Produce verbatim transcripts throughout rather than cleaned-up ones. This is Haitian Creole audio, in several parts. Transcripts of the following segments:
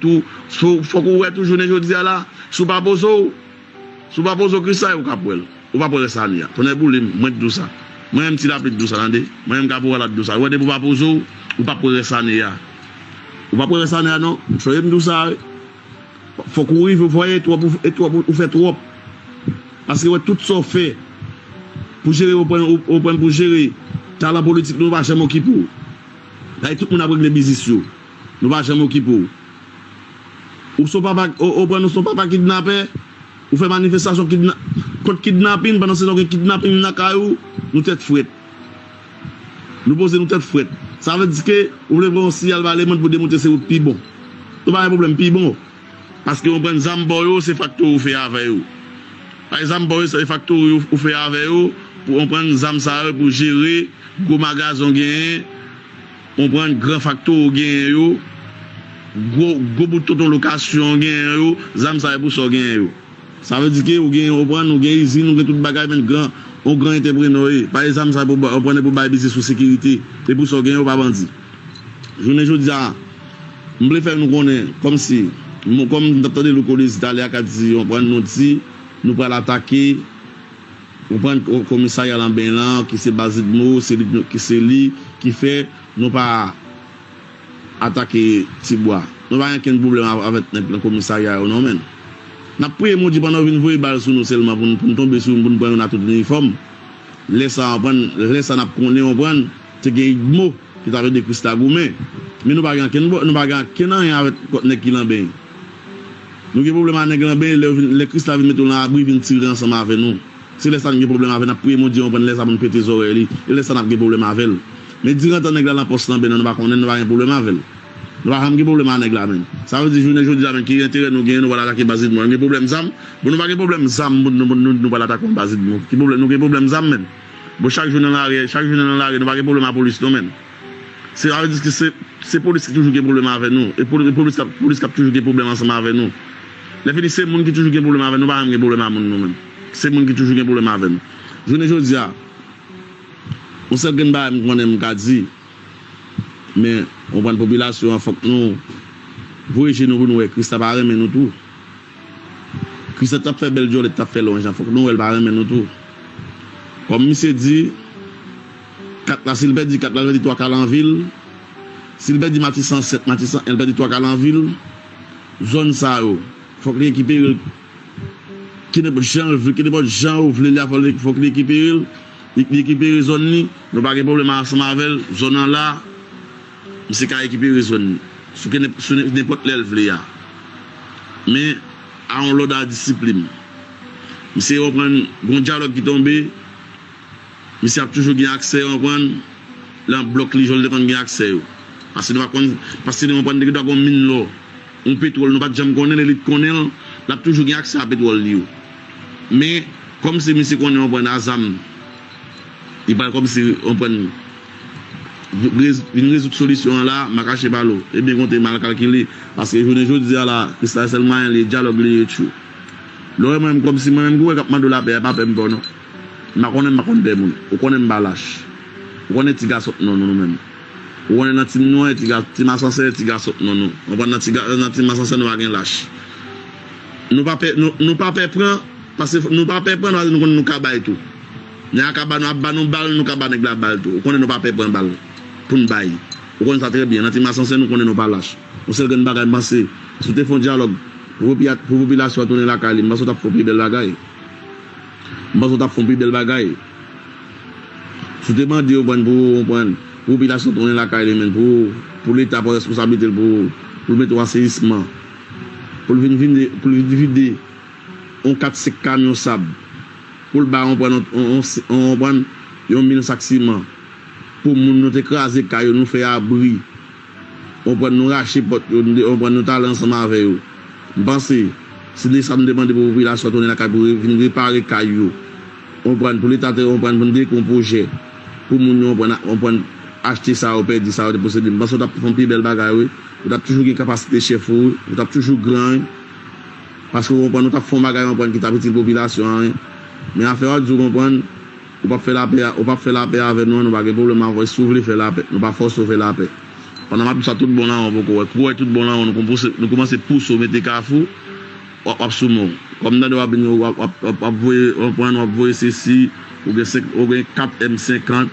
Ou, fò, fòk ou wè tou jounen jodi a la, si w pa poze w, si w pa poze w, ki sa ou k ap wè l? Ou p ap wè rès ane a. Tonnè boule m, mwen t di w sa. Mwen menm Ti Lapli t di w sa, tande. Mwen menm Kaporal la t di w sa. Ou wè, depi w pa poze w, ou p ap wè rès ane a. Ou p ap wè rès ane a, non. Soyez m di w sa, wi. Fòk ou rive, fò e twòp, ou, e twòp, ou, ou fè twòp. Paske wè tout sa w fè pou jere, ou pran, ou, ou pran pou jere talan politik nou, nou pa janm okipe w. Dayè tout moun ap regle biznis yo. Nou pa janm okipe w. Ou se yon papa, ou, ou pran nou se yon papa kidnapè, ou fè manifestasyon kidna, kont kidnapin, pandan se tan gen kidnapin lakay ou, nou tèt frèt. Nou poze nou tèt frèt. Sa vle di ke ou vle voye yon siyal ba lemonn pou demontre se ou k pi bon. Nou pa gen pwoblèm pi bon. Paske ou pran zam ba yo, se faktori ou fè avè yo. Pa egzanp, ba yo se faktori ou, ou fè avè yo, pou ou pran zam sa yo pou jere gwo magazen w genyen, ou pran gran faktori w genyen yo, gwo, gwo bout tonton lokasyon w genyen yo, zam sa yo pou sa w genyen yo. Sa vle di ke ou gen, ou pran, ou gen izin, ou gen tout bagay, men gran, yon gran entreprenè w ye. Pa egzanp, sa pou ba, ou pran pou bay biznis ou sekirite. E pou sa w gen, ou pa bandi. Jounen jodi a, m vle fè nou konnen, kòmsi, m, kòm m t ap tande Louko Dezi talè a k ap di, ou pran, nou di, nou pral atake, ou pran, komisarya Lanben lan, ki se Bazidmo, se li, ki se li, ki fè nou pa atake Tibwa. Nou pa gen okenn pwoblèm av-, avèk nèg nan komisarya yo non, menn. N ap priye Bondye pandan yo vin voye bal sou nou sèlman pou n, pou n tonbe sou youn, pou n pran youn a tout inifòm. Lè sa, w konprann, lè sa n ap konnen, w konprann, te gen Igmo ki t ap ede Krisla goumen. Men nou pa gen okenn, nou pa gen okenn anyen avèk kòt nèg ki Lanben. Nou gen pwoblèm ak nèg Lanben, lè, lè Krisla vin mete w nan abri, vin tire ansanm avè nou. Se lè sa n gen pwoblèm avè l, n ap priye Bondye, w konprann, lè sa pou n pete zòrèy li. E lè sa n ap gen pwoblèm avè l. Men dirantan nèg la nan pòs Lanben nan, nou pa konnen, nou pa gen pwoblèm avè l. Nou pa janm gen pwoblèm ak nèg la, menn. Sa vle di, jounen jodi a, menn, ki enterè nou genyen, nou pral atake Bazidmo. Nou gen pwoblèm zam? Bon, nou pa gen pwoblèm zam, nou, nou, nou, nou pral atake yon Bazidmo. Ki pwoblèm, nou gen pwoblèm zam, menn. Bon, chak jou nan lari, chak jou nan lari, nou pa gen pwoblèm ak polis, non, menn. Se, sa vle di ke se, se polis ki toujou gen pwoblèm avè nou. E poli-, e polis k ap, polis k ap toujou gen pwoblèm ansanm avè nou. Lè fini, se moun ki toujou gen pwoblèm avè nou, nou pa janm gen pwoblèm ak moun, nou, menn. Se moun ki toujou gen pwoblèm avè nou. Jounen jodi a, yon sèl grenn bagay m konnen m ka di, men, w konprann, popilasyon an, fòk nou voye je nou pou nou wè Krisla pa renmen nou tou. Krisla t ap fè bèl djòlèt, t ap fè lonj lan, fòk nou wè l pa renmen nou tou. Kòm misye di, kat la, si l pèdi kat la, l pèdi twa ka nan vi l. Si l pèdi Matisan sèt, Matisan en, l pèdi twa ka nan vi l. Zòn sa yo, fòk li rekipere l. Kenenpòt jan l vle, kenenpòt jan yo vle li a, fòk li, fòk li rekipere l. Li, li rekipere zòn li. Nou pa gen pwoblèm ansanm avè l. Zòn nan la, misye ka rekipere zòn li. Sou kenenp-, sou nen-, nenpòt lè l vle a. Men, a yon lòd a disiplin. Misye konprann, gon dyalòg ki tonbe, misye ap toujou gen aksè, konprann, nan blòk li, jan l te konn gen aksè yo. Paske nou pa konn, paske nou konprann, te gen dwa gon min lò, yon petwòl, nou pa t janm konnen l, e li t konnen l, l ap toujou gen aksè a petwòl li yo. Men, kòmsi misye konnen, konprann, a zam, li pral kòmsi, konprann, rez-, vin rezoud solisyon an la, m pa kache pale w. Ebyen, konte mal kalkile, paske jounen jodi a la, Krisla sèl mwayen li ye, dyalòg li ye, tchou. Lè w wè mwen menm, kòmsi mwen menm ki w wè k ap mande w lapè a, pa pè m pè w non. M pa konnen, m pa konn pè moun. Ou konnen m pa lach. Ou konnen ti gasòt non nou, nou menm. Ou konnen nan Ti Nwa, ti ga-, Ti Masansè, ti gasòt non nou. Ou konprann, nan ti ga-, nan Ti Masansè, nou pa gen lach. Nou pa pè, nou, nou pa pè pran, paske nou pa pè pran, paske nou konnen nou ka bay tou. Nèg la ka ba nou, ap ba nou bal, nou ka ba nèg la bal tou. Ou konnen nou pa pè pran bal pou n bay. Ou konnen sa trè byen. Nan Ti Masansè, nou konnen nou pa lach. Yon sèl grenn bagay, m panse, si w te fè yon dyalòg pou popiya-, pou popilasyon an tounen lakay li, m panse w t ap fè yon pi bèl bagay. M panse w t ap fè yon pi bèl bagay. Si w te mande yo pran pou, pran pou popilasyon tounen lakay li, menn, pou, pou Leta pran responsablite l pou, pou l mete yon aseyisman. Pou l vin vide, pou l vin vide yon kat senk kamyon sab. Pou l bay yon pran, yon, yon, yon, yon pran yon mil sak siman. Pou moun nou te kraze kay yo, nou fè abri. Konprann, nou rache pòt yo, nou, konprann, nou t ale ansanm avè yo. M panse, si de sa nou te mande pou popilasyon an tounen lakay pou re-, vin repare kay yo. Konprann, pou Leta te, konprann, pou n te gen yon pwojè. Pou moun yo, konprann, konprann, achte sa yo pèdi, sa yo te posede. M panse w t ap fè yon pi bèl bagay, wi. Ou t ap toujou gen kapasite chèf ou, wi. Ou t ap toujou gran, wi. Paske, konprann, ou t ap fè yon bagay, konprann, ki t ap itil popilasyon an, wi. Men afè w ap di w, konprann, Ou p ap fè lapè a, ou p ap fè lapè avè nou an, nou pa gen pwoblèm avè w. Si w vle fè lapè, nou pa fòse w fè lapè. Pandan m ap di sa, tout bon lawon poko wè. Kou wè tout bon lawon, nou kòmanse, nou kòmanse pouse w mete kafou, w ap, w ap sou men w. Kòm m tande w ap vin, w ap, w ap, w ap, w ap voye, w ap pran, w ap voye sesi, ou gen senk, ou gen kat M senkant,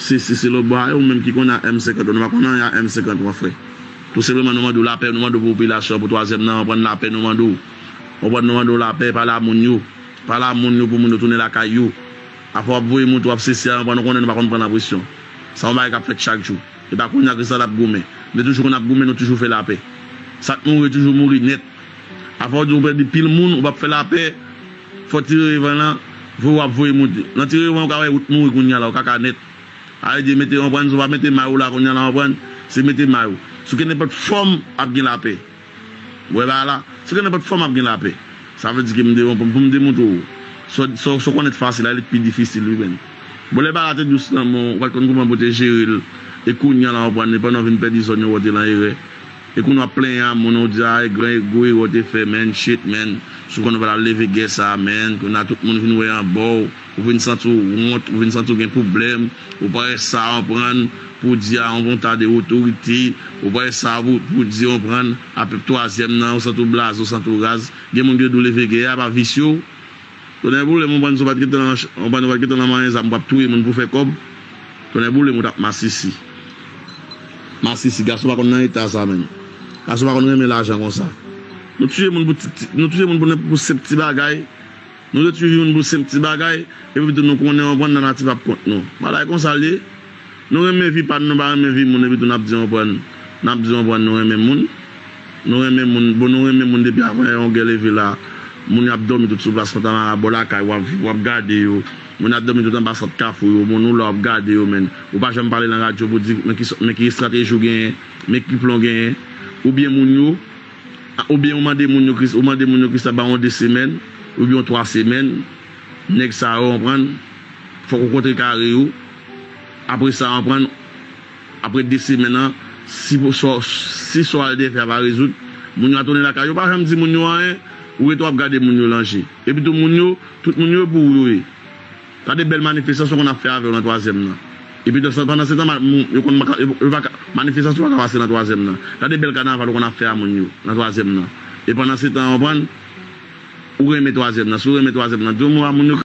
sesi, se lòt bò a, ou menm ki konnen a M senkant, nou pa konnen anyen a M senkant, mon frè. Tou senpleman, nou mande w lapè, nou mande w pou popilasyon an, pou twazyèm nan, w ap pran lapè, nou mande w. W ap pran, nou mande w lapè, pale a moun yo. Pale a moun yo pou moun yo tounen lakay yo. Afè w ap voye moun tou ap sesi a, w ap pran, nou konnen nou pa konn pran nan presyon. Sa yon bagay k ap fèt chak jou. E pa kounye a Kristal ap goumen. Nou toujou konn ap goumen, nou toujou fè lapè. Sa k mouri, toujou mouri nèt. Afè w di w pèdi pil moun, ou p ap fè lapè, fò ti revan lan, voye w ap voye moun. Nan ti revan, ou ka wè wout mouri kounye a la, ou kaka nèt. A vle di, mete, w konprann, si w pa mete may ou la kounye a la, w konprann, se mete may ou. Sou kenenpòt fòm, ap gen lapè. Ou wè bagay la? Sou kenenpòt fòm, ap gen lapè. Sa vle di ke m de, pou m demontre w. Sa w, sa w, sa w konnèt fasil la, li pi difisil, wi, menn. Bon, lè bagay la te dous nan men w, ou pa t konn kòman pou w te jere l. E kounye a la, w konprann, e pandan w vin pèdi zòn yo, w te lan erè. E kounye a w ap plenyen a moun, ou di, a, e gran ego, erè w te fè, menn, shit, menn. Si w konn w pa t al leve gè sa, menn. Kounye a tout moun vin wè anba w. Ou vin santi w wont, ou vin santi w gen pwoblèm, ou pa wè sa, w konprann, pou w di a yon, yon ta de otorite, ou pa wè sa pou, pou w di, w konprann, a pèp twazyèm nan, ou santi w blaze, ou santi w raz. Gen moun ki di w leve gè a, pa visye w. Tonnè boule m, w konprann, si w pa t gentan nan, w konprann, w pa t gentan nan manyen zam, w ap touye moun pou fè kòb. Tonnè boule m, ou t ap masisi. Masisi, gason pa konn nan eta sa, menn. Gason pa konn renmen lajan konsa. Nou tiye moun pou ti, ti, nou tiye moun pou nenpòt, pou senp ti bagay. Nou te tiye moun pou senp ti bagay, epi tou nou konnen, w konprann, nan natif ap kont nou. Bagay konsa l ye. Nou renmen vi pa n, nou pa renmen vi moun, epi tou n ap di, w konprann, n ap di, w konprann, nou renmen moun. Nou renmen moun, bon, nou renmen moun depi avan yon gè leve la. Moun yo ap dòmi tout sou plas Fontamara, bò lakay, w ap, w ap gade yo. Moun yo ap dòmi tout anba sant Kafou yo, moun ou la w ap gade yo, menn. Ou pa janm pale nan radyo pou di men ki, men ki estrateji w genyen, men ki plan w genyen. Oubyen moun yo, oubyen ou mande moun yo, Kris, ou mande moun yo, Kristal ba yon de semèn, oubyen yon twa semèn, nèg sa yo, w konprann, fòk ou kontrekare yo. Apre sa, w konprann, apre de semèn nan, si pou, sa, si sa w al defè a pa rezoud, moun yo a tounen lakay yo, pa janm di moun yo anyen, ou rete w ap gade moun yo lan je. Epi tou moun yo, tout moun yo pou ou yo ye. Gade bèl manifestasyon konn ap fè avè w nan twazyèm nan. Epi tou, pandan se tan, ma-, moun, yo konn, yo, yo pa ka, manifestasyon pa ka pase nan twazyèm nan. Gade bèl kanaval ou konn ap fè a moun yo nan twazyèm nan. E pandan se tan, w konprann, ou renmen twazyèm nan. Si w renmen twazyèm nan, di yon mo a moun yo.